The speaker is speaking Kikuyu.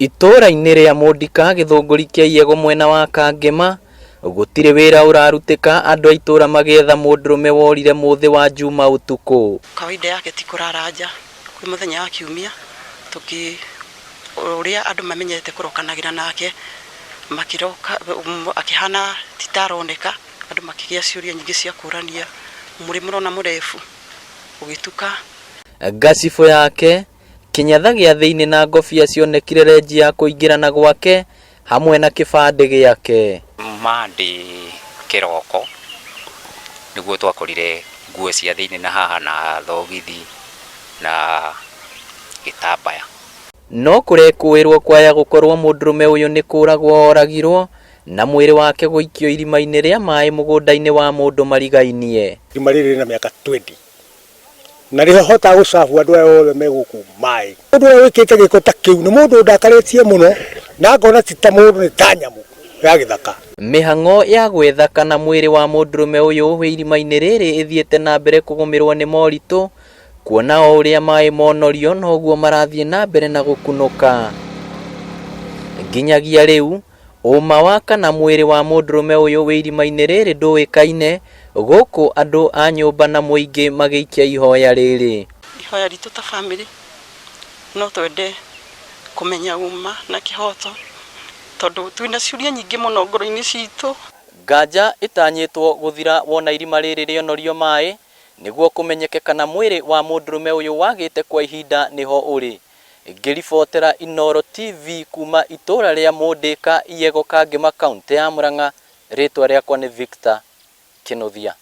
Itũũra-inĩ rĩa Mũndika gĩthũngũri kĩa Iyego mwena wa Kangema, gũtirĩ wĩra ũrarutĩka andũ a itũũra magĩetha mũndũrũme worire mũthĩ wa Juma ũtukũ. Kawaida yake ti kũrara nja, kwĩ mũthenya wa kiumia tũkĩ ũrĩa andũ mamenyerete kũrokanagĩra nake makĩroka akĩhana ti ta aroneka, andũ makĩgĩa ciũria nyingĩ cia kũrania, mũrĩ mũrona mũrebu gũgĩtuka. Ngacibũ yake Kĩnyatha gĩa thĩinĩ na ngobia cionekire renji ya kũingĩrana gwake hamwe na kĩbandĩ gĩake. Monday kĩroko nĩguo twakorire nguo cia thĩinĩ na haha na thogithi na gĩtambaya. No kũrekũĩrwo kwaya gũkorwo mũndũrũme ũyũ nĩ kũragwo oragirwo na mwĩrĩ wake gũikio irima-inĩ rĩa maĩ mũgũnda-inĩ wa mũndũ marigainie. Irima rĩrĩ rĩna mĩaka 20 na rĩhotaga gũcabu andũ aya othe me gũkũ maĩ. Mũndũ ũrĩa wĩkĩte gĩko ta kĩu nĩ mũndũ ndakarĩtie mũno na ngona ti ta mũndũ nĩ ta nyamũ ya gĩthaka. Mĩhang'o ya gwetha kana mwĩrĩ wa mũndũrũme ũyũ wĩ irima-inĩ rĩrĩ ĩthiĩte na mbere kũgũmĩrwo nĩ moritũ kuona o ũrĩa maĩ monorio noguo marathiĩ na mbere na gũkunũka. Nginyagia rĩu Ũma wa kana mwĩrĩ wa mũndũrũme ũyũ wĩ irima-inĩ rĩrĩ ndũĩkaine, gũkũ andũ a nyũmba na mũingĩ magĩikia ihoya rĩrĩ. Ihoya ritũ ta bamĩrĩ no twende kũmenya ũma na kĩhoto tondũ twĩna ciũria nyingĩ mũno ngoro-inĩ citũ. Nganja ĩtanyĩtwo gũthira wona irima rĩrĩ rĩonorio maĩ nĩguo kũmenyeke kana mwĩrĩ wa mũndũrũme ũyũ wagĩte kwa ihinda nĩho ũrĩ. Ngĩribotera Inooro TV kuma itũra rĩa Mũndĩka, Iyego, Kangema, kauntĩ ya Murang'a, rĩtwa rĩakwa nĩ Victor Kĩnuthia.